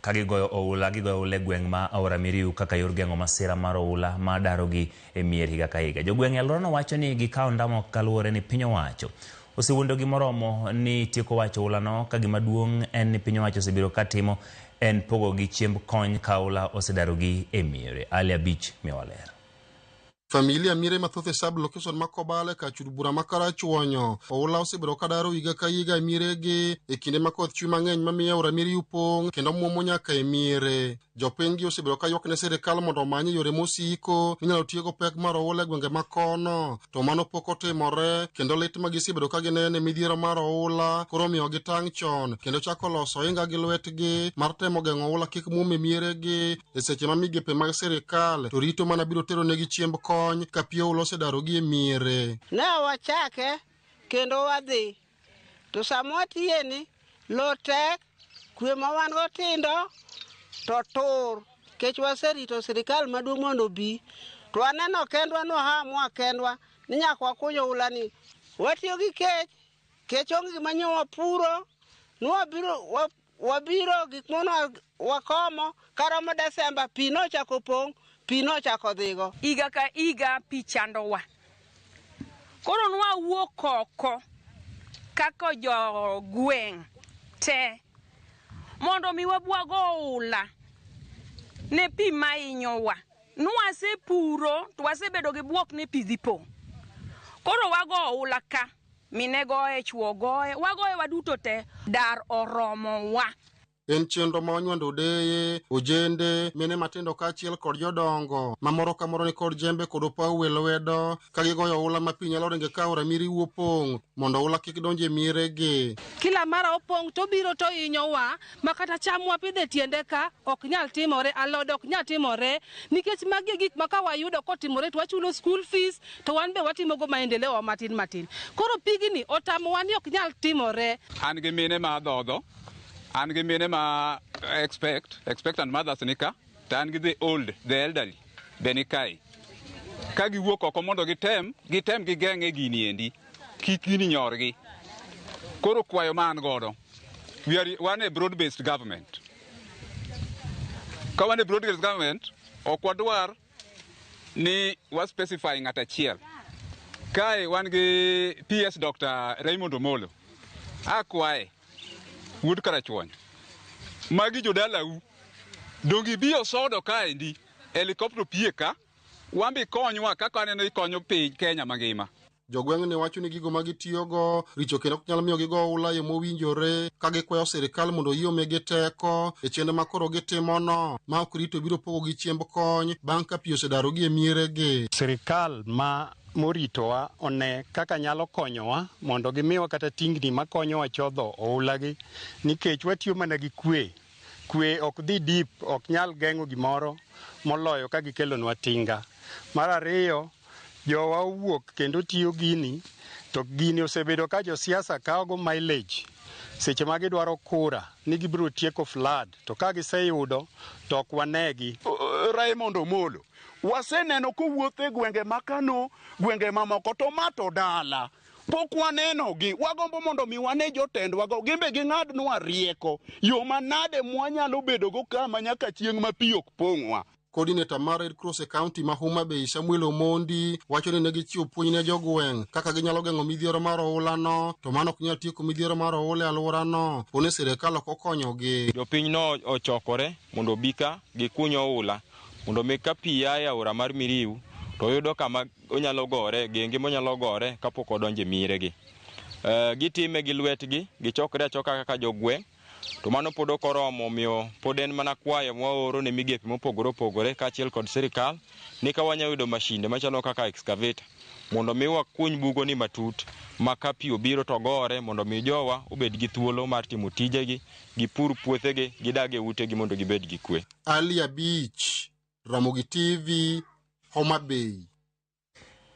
Speaker 1: ka gigoyo oula gigoyo oula e gweng' ma Aora Miriu kaka yor geng'o masira mar oula ma darogi e mier higa ka higa. Jogweng' e alworano wacho ni gikawo ndamo kaluwore ni piny owacho osewuondogi moromo ni tieko wach oulano ka gima duong' en ni piny owacho osebiro ka timo en pogogi chiemb kony ka oula osedarogi e miere. Ali Abich miyowa ler.
Speaker 8: Familia miere mathoth e sub location ma Kobale kar chud bura ma Karachuonyo. Oula osebedo ka daro higa ka higa e mieregi e kinde ma koth chwe mang'eny mamiyo aora Miriu pong' kendo muomo nyaka e miere. Jopiny gi osebedo ka ywak ne sirikal mondo omany yore mosiko minyalo tiego pek mar oula e gwenge ma kono, to mano pok otimore kendo lit ma gisebedo ka gineno e midhiero mar oula koro omiyo gitang' chon kendo chako loso ohinga gi lwetgi mar temo geng'o oula kik muom e mieregi e seche ma migepe mag sirikal to rito mana biro tero negi chiemb kony ka pi oula osedarogi e miere.
Speaker 9: Ne wachake kendo wadhi, to sama watiyeni, lo tek, kwe ma wan go tindo to tur, nikech waserito sirikal maduong' mondo obi, to waneno kendwa nwahamwa kendwa ni nyaka wakuny oulani. Watiyo gi kech, kech onge gima nyo wapuro, nwabiro wabiro gik mono wakomo, karomo Desemba pi nochako pong', pi nochako dhigo.
Speaker 10: Higa ka higa pi chandowa. Koro nwawuok oko kaka jogweng' te mondo mi wabwago oula ne pi mahinyowa. Nwasepuro to wasebedo gi bwok ni pi dhi pong'. Koro wago oula ka, mine goye, chwo goye, wagoye waduto te, dar oromowa.
Speaker 8: En chenro ma onywando deye, ojende, mine matindo kaachiel kod jodongo ma moro ka moro ni kod jembe kod opawu e lwedo ka gigoyo oula ma pi nyalo ringe ka aora Miriu opong' mondo oula kik donj e mieregi.
Speaker 33: Kila mara opong' to biro to hinyowa ma kata cham wapidho e tiende ka ok nyal timore, alode ok nyal timore nikech magi e gik ma ka wayudo kotimore to wachulo school fees to wan be watimogo maendeleo matin matin. Koro pigni otamowa ni ok nyal timore.
Speaker 11: An gi mine ma dhodho, an gi mine ma expectant mothers ni ka, to an gi the old, the elderly be ni kae. Ka giwuok oko mondo gitem gigeng'e gini endi, kik gini nyorgi. Koro kwayo ma an godo, we are wan e broad based government. Ka wan e broad based government, ok wadwar ni wa specify ng'at achiel. Kae wan gi PS Dr. Raymond Omolo. Akwaye wuod Karachuonyo, magi jodalau, donge ibi osodo kaendi, helicopter pie ka, wambi konywa kaka aneno ikonyo piny Kenya mangima.
Speaker 8: Jogweng'ni wacho ni gigo ma gitiyogo richo kendo ok nyal miyo gigo oula e yo mowinjore ka gikwayo sirikal mondo oyie omigi teko e chenro ma koro gitimono ma ok rito biro pogogi chiemb kony bang' ka pi osedarogi e mieregi.
Speaker 12: Sirikal ma moritowa one kaka nyalo konyowa mondo gimiwa kata tingni makonyowa chodho oulagi, nikech watiyo mana gi kwe. Kwe ok dhi deep, ok nyal geng'o gimoro moloyo ka gikelonwa tinga. Mar ariyo, jowa owuok kendo tiyo gini, to gini osebedo ka josiasa kawogo mileage seche ma gidwaro kura ni gibiro tieko flood, to ka giseyudo to ok wanegi.
Speaker 13: Raymond Omolo waseneno kowuotho e gwenge ma Kano, gwenge mamoko, to ma to dala pok wanenogi. Wagombo mondo mi wane jotendwago, gimbe ging'adnwa rieko yo manade mwanyalo bedogo kama nyaka chieng' ma pi ok pong'wa.
Speaker 8: Coordinator mar Red Cross e county ma Homa Bay Samuel Omondi wacho ni ne gichiwo puonj ne jogweng' kaka ginyalo geng'o midhiero mar oulano, to mano ok nyal tieko midhiero mar oula e alworano po ni sirikal ok okonyogi.
Speaker 14: Jopiny no ochokore mondo obi ka gikuny oula mondo mi ka pi a e aora mar Miriu to yudo kama onyalo gore, genge monyalo gore kapok odonjo e mieregi. Gitime gi lwetgi, gichokre achoka kaka jogweng', to mano pod ok oromo, omiyo pod en mana kwayo mwaoro ne migepe mopogore opogore kaachiel kod sirikal ni ka wanyalo yudo mashinde machalo kaka excavator Mondo mi wakuny bugoni matut ma ka pi obiro to gore mondo mi jowa obed gi thuolo mar timo tijegi, gipur puothegi, gidag e utegi mondo gibed gi kwe.
Speaker 8: Ali Abich, Ramogi TV, Homa Bay.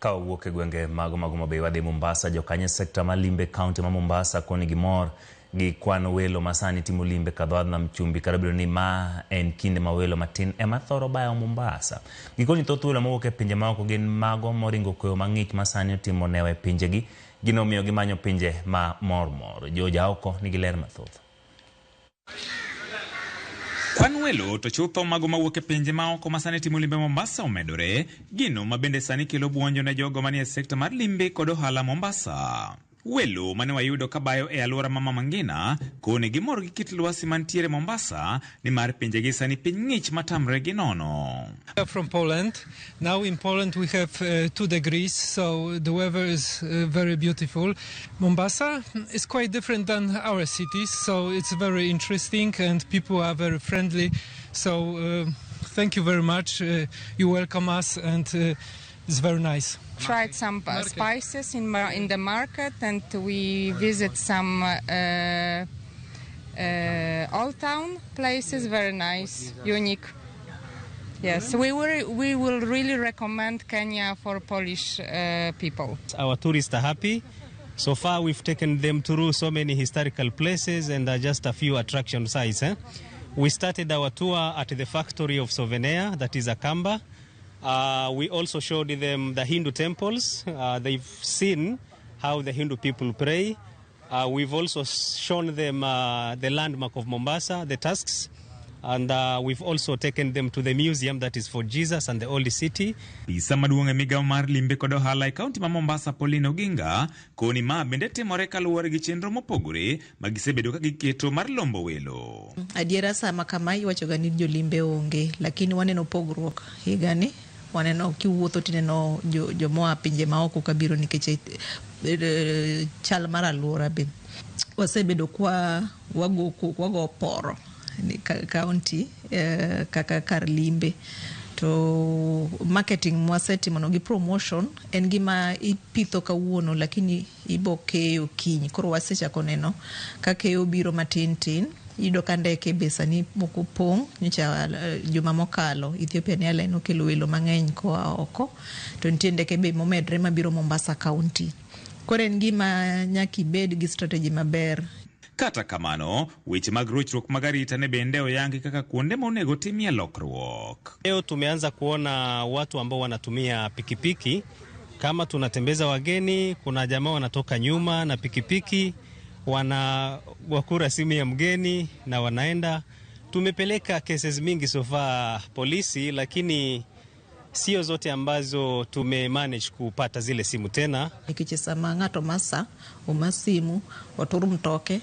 Speaker 1: Ka wawuok e gwenge mago mag Homa Bay wadhi Mombasa, jokanyo e sekta mar limbe kaunti ma Mombasa koni gimor gi kwan welo ma sani timo limbe kadho wadh nam chumbi kata obedo ni ma en kinde ma welo matin ema thoro bayo Mombasa. Gikoni thoth welo mawuok e pinje maoko gin mago moringo koyo mang'ich ma sani otimo newa e pinjegi, gino omiyo gimanyo pinje ma mor mor. George Aoko nigi ler mathoth.
Speaker 2: Kwan welo to chutho mago mawuok e pinje maoko ma sani timo limbe Mombasa omedore, gino ma bende sani kelo buonjo ne jogo manie sekta mar limbe kod ohala Mombasa. Welo mane wayudo kabayo e alwora ma Mama Ngina koni gimor gi kit lwasi mantiere Mombasa nimar pinjegi sani piny ng'ich matamre gi nono.
Speaker 3: We are from Poland. Now in Poland we have 2 degrees, so the weather is very beautiful. Mombasa is quite different than our cities, so it's very interesting and people are very friendly. So thank you very much. You welcome us and it's very nice.
Speaker 4: Tried some spices in the market, and we visit some old town places. Very nice, unique. Yes, we will really recommend Kenya for Polish people.
Speaker 5: Our tourists are happy. So far, we've taken them through so many historical places and just a few attraction sites. We started our tour at the factory of souvenir, that is Akamba. We also showed them the Hindu temples. They've seen how the Hindu people pray. We've also shown them the landmark of Mombasa, the tusks. And we've also taken them to the museum that is for Jesus and the Holy City.
Speaker 2: Pisa maduong' e migawo mar limbe kod ohala e kaunti ma Mombasa, Pauline Oginga, koni ma bende timore kaluwore gi chenro mopogore ma gisebedo ka giketo mar lombo welo.
Speaker 15: Adiera sama kama iwachoga ni jolimbe onge, lakini waneno pogruok higani. Waneno kiwuotho tineno jomoa pinje maoko kabiro nikech chal mar alwora be. Wasebedo kwa wago poro county kaka kar limbe to marketing mwasetimo gi promotion en gima ipitho kawuono lakini ibo keyo kiny. Koro wasechako neno ka keyo biro matin tin. Iyudo ka ndeke be sani moko pong' nyocha juma mokalo Ethiopian Airlines okelo welo mang'eny koa oko to nitie ndeke be momedre mabiro Mombasa County. Koro en gima nyaka ibed gi strategy maber.
Speaker 2: Kata kamano, weche mag rochruok mag arita ne bende oyangi kaka kuonde ma onego timie lokruok.
Speaker 5: Leo tumeanza kuona watu ambao wanatumia pikipiki kama tunatembeza wageni. Kuna jamaa wanatoka nyuma na pikipiki wanawakura simu ya mgeni na wanaenda. Tumepeleka cases mingi so far polisi, lakini sio zote ambazo tumemanage kupata zile simu tena.
Speaker 15: Nikech sama ng'ato masa oma simu otur mtoke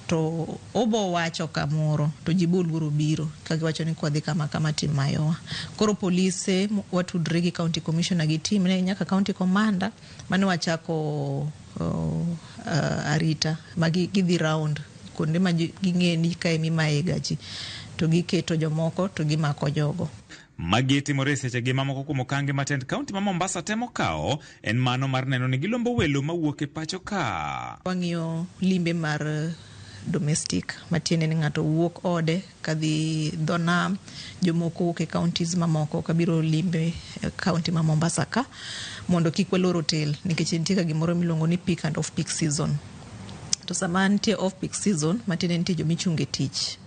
Speaker 15: to obo wacho kamoro to ji boluoro biro ka giwacho ni kwadhi kama kama tim mayowa. Koro polise watudre gi county commissioner gi team ne nyaka county commander mane wachako arita magi gidhi round kuonde ma ging'e ni kae mimaye gachi to giketo jomoko to gimako jogo.
Speaker 2: Magi timore seche gi mamoko kuom okange ma tend kaunti ma Mombasa temo kawo en mano mar neno ni gilombo welo mawuok e pacho ka.
Speaker 15: Wang'iyo limbe mar domestic matiende ni ng'ato wuok ode kadhi dho nam, jomoko wuok e counties mamoko kabiro limbe county ma Mombasa ka mondo kik walor hotel nikech nitie ka gimoro miluongo ni peak and off peak season. To sama nitie off peak season matiende nitie jomichunge tich.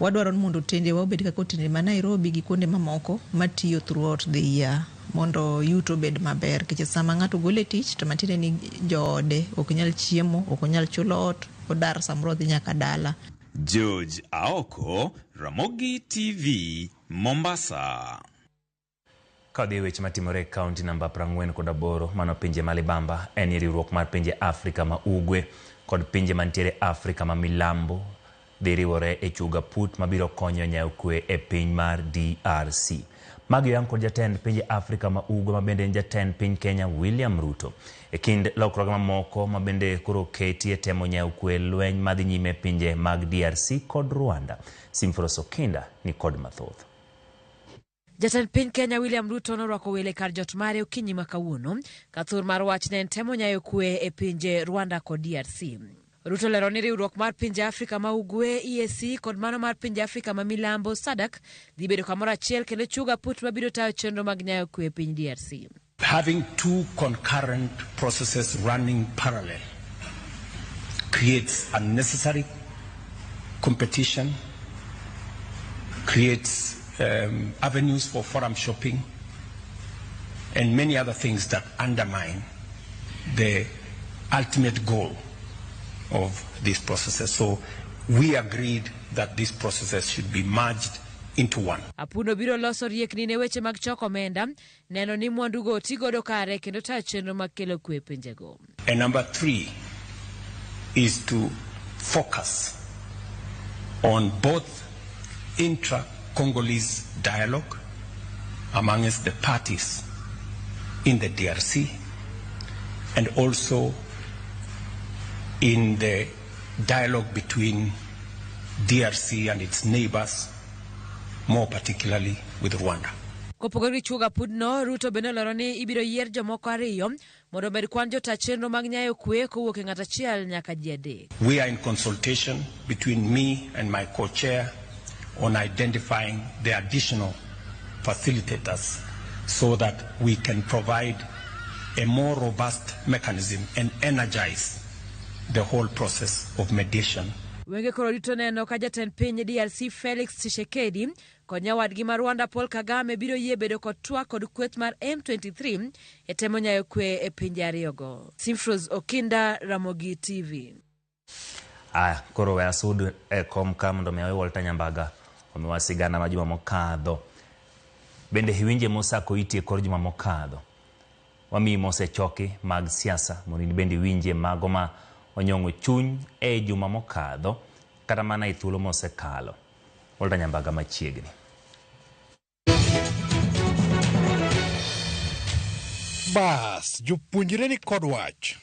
Speaker 15: Wadwaro ni mondo otende wa obed kaka otende ma Nairobi gi kuonde mamoko matiyo throughout the year mondo yuto obed maber nikech sama ng'ato gole tich to matiende ni joode ok nyal chiemo, ok nyal chulo ot, odar samoro dhi nyaka dala.
Speaker 2: George Aoko, Ramogi TV, Mombasa.
Speaker 1: Ka dhi weche matimore e kaunti namba 48 mano pinje ma libamba en riwruok mar pinje Afrika ma Ugwe kod pinje mantiere Afrika ma Milambo dhi riwore e chuga put mabiro konyo nyayo kwe e piny mar DRC. Magi oyang kod jatend pinje Afrika ma Ugwe ma bende en jatend piny Kenya William Ruto. E kind lokruoge mamoko ma bende koro oketi e temo nyayo kwe lweny madhi nyime e pinje mag DRC kod Rwanda. Simforos Okinda ni kod mathoth.
Speaker 6: Jatend piny Kenya William Ruto norwako wele kar jot mare okinyi ma kawuono ka thur mar wach ne en temo nyayo kwe e pinje Rwanda kod DRC. Ruto lero ni riwruok mar pinje Afrika ma Ugwe EAC kod mano mar pinje Afrika ma Milambo SADC dhi bedo kamoro achiel kendo chugo aput mabiro tayo chenro mag nyayo kwe e piny DRC.
Speaker 7: Having two concurrent processes running parallel creates unnecessary competition, creates avenues for forum shopping, and many other things that undermine the ultimate goal of these processes. So we agreed that these processes should be merged into one.
Speaker 6: Apuno biro loso riekni ne weche mag choko omenda, neno ni mwandugo otigodo kare kendo tayo chenro mag kelo kwe e pinjego.
Speaker 7: And number three is to focus on both intra-Congolese dialogue amongst the parties in the DRC and also in the dialogue between DRC and its neighbors, more particularly with Rwanda.
Speaker 6: Kopogore gi chuogo apudno, Ruto bende olero ni ibiro yier jomoko ariyo mondo omed kwan jota chenro mag nyayo kwe kowuok e ng'at achiel nyaka ji adek.
Speaker 7: We are in consultation between me and my co-chair on identifying the additional facilitators so that we can provide a more robust mechanism and energize the whole process of mediation.
Speaker 6: Wenge koro rito neno ka jatend piny DRC Felix Tshisekedi kod nyawadgi ma Rwanda Paul Kagame biro yie bedo kod twak kod kweth mar M23 e temo nyayo kwe e pinje ariyogo. Simfros Okinda, Ramogi TV.
Speaker 1: Aya, koro we asud e kom ka mondo mi awe Walter Nyambaga omiwa sigana ma juma mokadho. Bende iwinje Musa Koiti e kor juma mokadho. Wamiyi mosechoki mag siasa mondo in bende iwinje mago ma onyong'o chuny e juma mokadho kata mana e thuolo mosekalo. Walter Nyambaga machiegni.
Speaker 16: Bas, jopuonjre ni kod wach.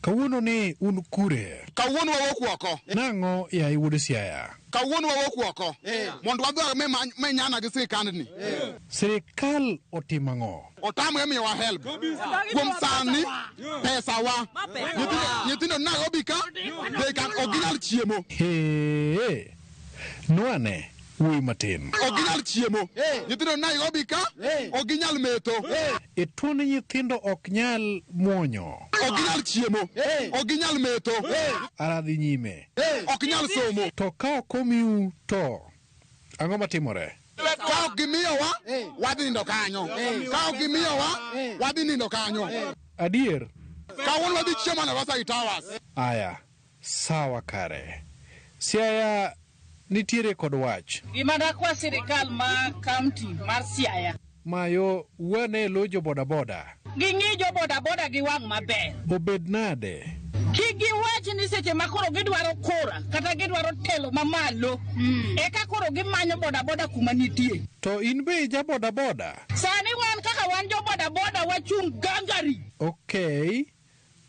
Speaker 16: Kawuono ni un kure?
Speaker 8: Kawuono wawuok oko.
Speaker 16: Nang'o yaye wuod Siaya?
Speaker 8: Kawuono wawuok oko. Mondo wadhi menyana gi sirikandni.
Speaker 16: Sirikal otimo ang'o?
Speaker 8: Otamre miyowa help. Kuom sani, pesa wa. Nyithindo Nairobi ka, they can ok ginyal chiemo.
Speaker 16: Hee. Nwane wuoyi matin.
Speaker 8: Ok ginyal chiemo. Nyithindo Nairobi ka, ok ginyal metho.
Speaker 16: E tuoni nyithindo ok nyal muonyo.
Speaker 8: Ok ginyal chiemo. Ok ginyal metho.
Speaker 16: Ara dhi nyime.
Speaker 8: Ok nyal somo.
Speaker 16: To ka ok omiu to ang'o matimore?
Speaker 8: Ka ok gimiyowa, wadhi nindo kanyo. Ka ok gimiyowa, wadhi nindo kanyo.
Speaker 16: Adier?
Speaker 8: Kawuono wadhi chiemo Naivasha Towers.
Speaker 16: Aya, sawa kare. Siaya nitiere kod wach.
Speaker 10: Gima dakwa sirikal ma kaunti mar Siaya.
Speaker 16: Mayo wane lo jo bodaboda.
Speaker 10: Ging'i jo bodaboda gi wang' maber.
Speaker 16: Obed nade?
Speaker 10: Kik giwach ni seche ma koro gidwaro kura kata gidwaro telo mamalo eka koro gimanyo bodaboda kuma nitie.
Speaker 16: To in be ija bodaboda?
Speaker 10: Sani wan kaka wan jo bodaboda wachung' gangari.
Speaker 16: Okay.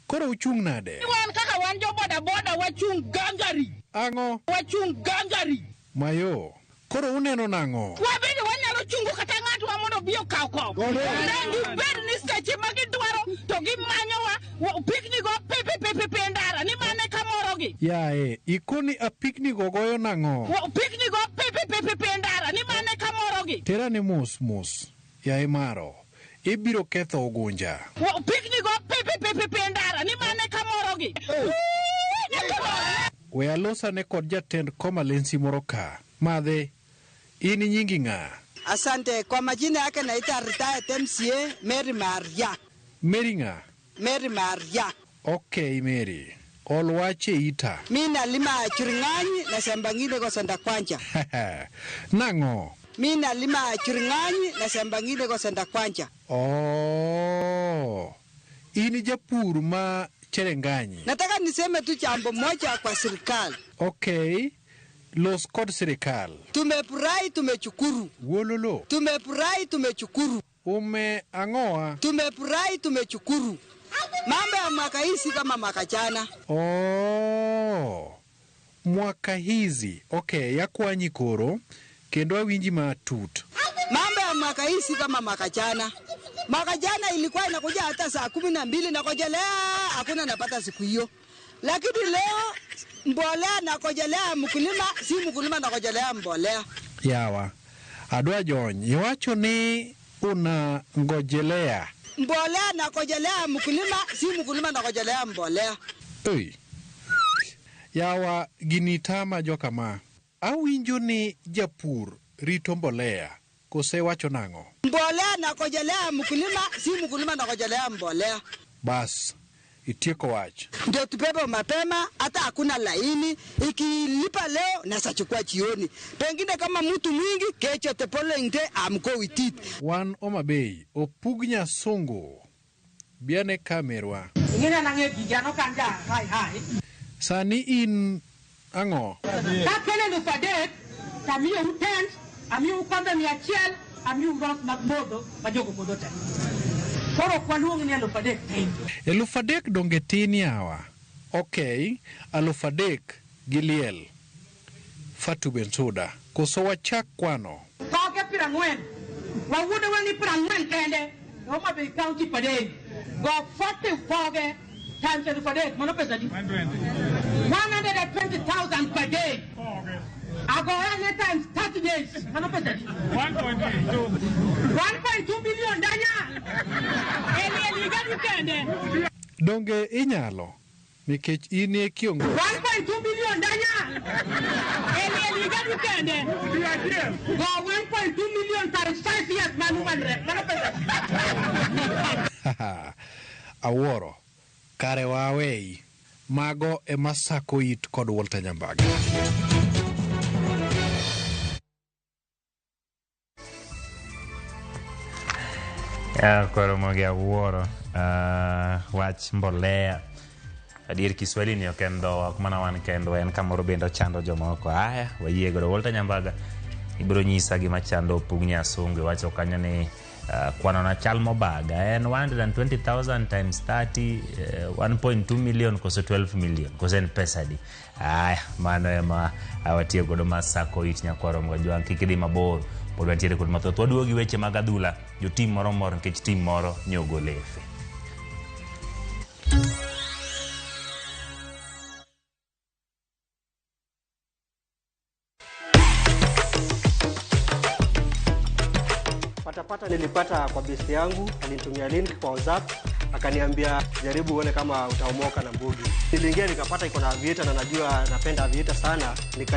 Speaker 16: Koro uchung' nade?
Speaker 10: Wan kaka wan jo bodaboda wachung' gangari.
Speaker 16: Ang'o?
Speaker 10: Wachung' gangari.
Speaker 16: Mayo. Koro uneno nang'o?
Speaker 10: Wabende wanyalo chungo kata ng'atwa mondo obi okaw kom. Gibed ni seche ma gidwaro to gimanyowa pikni go pipipipipi e ndara ni mane kamorogi.
Speaker 16: Yae, ikoni apikni go goyo nang'o?
Speaker 10: Pikni go pipipipipi e ndara ni mane kamorogi.
Speaker 16: Tera ni mos mos, yae maro. Ibiro ketho ogunja.
Speaker 10: Pikni go pipipipipi e ndara ni mane kamorogi.
Speaker 16: We alosane kod jatend Koma Lensi moro ka. Madhe, in nyingi ng'a?
Speaker 9: Asante. Kwa majina yake naita retired MCA Mary Maria.
Speaker 16: Mary ng'a?
Speaker 9: Mary Maria.
Speaker 16: Okay, Mary. Ol wach e ita.
Speaker 9: Mi nalima Churing'anyi na shamba ngine kwa Sanda Kwanja.
Speaker 16: Nang'o?
Speaker 9: Mi nalima Churing'anyi na shamba ngine kwa Sanda Kwanja.
Speaker 16: Oh. In japur ma Cherenganyi.
Speaker 9: Nataka niseme tu jambo moja kwa serikali.
Speaker 16: Okay. Los kod sirikal.
Speaker 9: Tumefurahi, tumechukuru.
Speaker 16: Wololo.
Speaker 9: Tumefurahi, tumechukuru.
Speaker 16: Ume ang'oa.
Speaker 9: Tumefurahi, tumechukuru. Mambo ya mwaka hii si kama mwaka jana.
Speaker 16: Oh. Mwaka hizi. Okay, yakwanyi koro kendo awinji matut.
Speaker 17: Mbolea mwaka hii si kama mwaka jana. Mwaka jana ilikuwa inakuja hata saa 12 nakojelea hakuna napata siku hiyo. Lakini leo mbolea nakojelea mkulima, si mkulima nakojelea mbolea.
Speaker 16: Yawa, adwa jony, iwacho ni una ngojelea.
Speaker 17: Mbolea nakojelea mkulima, si mkulima nakojelea mbolea.
Speaker 16: Ei. Yawa, gini tama jokama. Awinjo ni japur rito mbolea, kose wacho nang'o?
Speaker 17: Mbolea nakojelea mkulima, si mkulima nakojelea mbolea.
Speaker 16: Bas, itieko wach.
Speaker 17: Ndio tubebe mapema, hata hakuna laini. Ikilipa leo nasachukua jioni. Pengine kama mtu mwingi, kesho the following day I'm go with it.
Speaker 16: Wan Homa Bay, opug nyasungu. Biane kamerwa.
Speaker 18: Ingine anang'e gigi, anokanja hai hai.
Speaker 16: Sani in ang'o?
Speaker 18: Kakele 3,000, tamiyou tent, amiyou kombe 100, amiyou ros mag modho ma jogo modho te. Koro ok waluong ni 3,000 tin.
Speaker 16: 3,000 donge tin yawa. Ok, 3,000 gi liel. Fatu Bensouda, koso wachak kwano.
Speaker 18: Koke 40. Wawuodo wani 40 kende. Homa Bay County per day. Go 40 koge times 3,000, mano pesa di? 120,000 per day. Ago ane times 30 days, mano pesa di? 1.2. 1.2 billion danya. Eli eli gani kende.
Speaker 16: Donge inyalo nikech in e kiongozi.
Speaker 18: 1.2 billion danya. Eli eli gani kende. Go 1.2 million times 5 years manu manre. Mano pesa di?
Speaker 16: Awuoro. Kare wawei. Mago ema sako it kod Walter Nyambaga.
Speaker 1: Ya, koro mogi awuoro wach mbolea. Adier Kiswahili ni ok en dhowa, ok mana wan kendwa, en kamoro bende ochando jomoko. Aya, wayie godo. Walter Nyambaga, ibiro nyisa gima chando opug nyasungu. Iwacho kanyo ni kwano na chal mobaga en 120,000 times 30, 1.2 million koso 12 million koso en pesa adi? Aya, mano ema watiyo godo mar sako it nyakwaro Mgajwang'. Kik idhi mabor, pod wantiere kod mathoth. Waduogo gi weche mag adhula, jotim moro mor nikech tim moro nyogo lefe.
Speaker 19: Patapata nilipata kwa besti yangu, alinitumia link kwa WhatsApp, akaniambia jaribu uone kama utaomoka na mbugi. Niliingia nikapata iko na aviator na najua napenda aviator sana.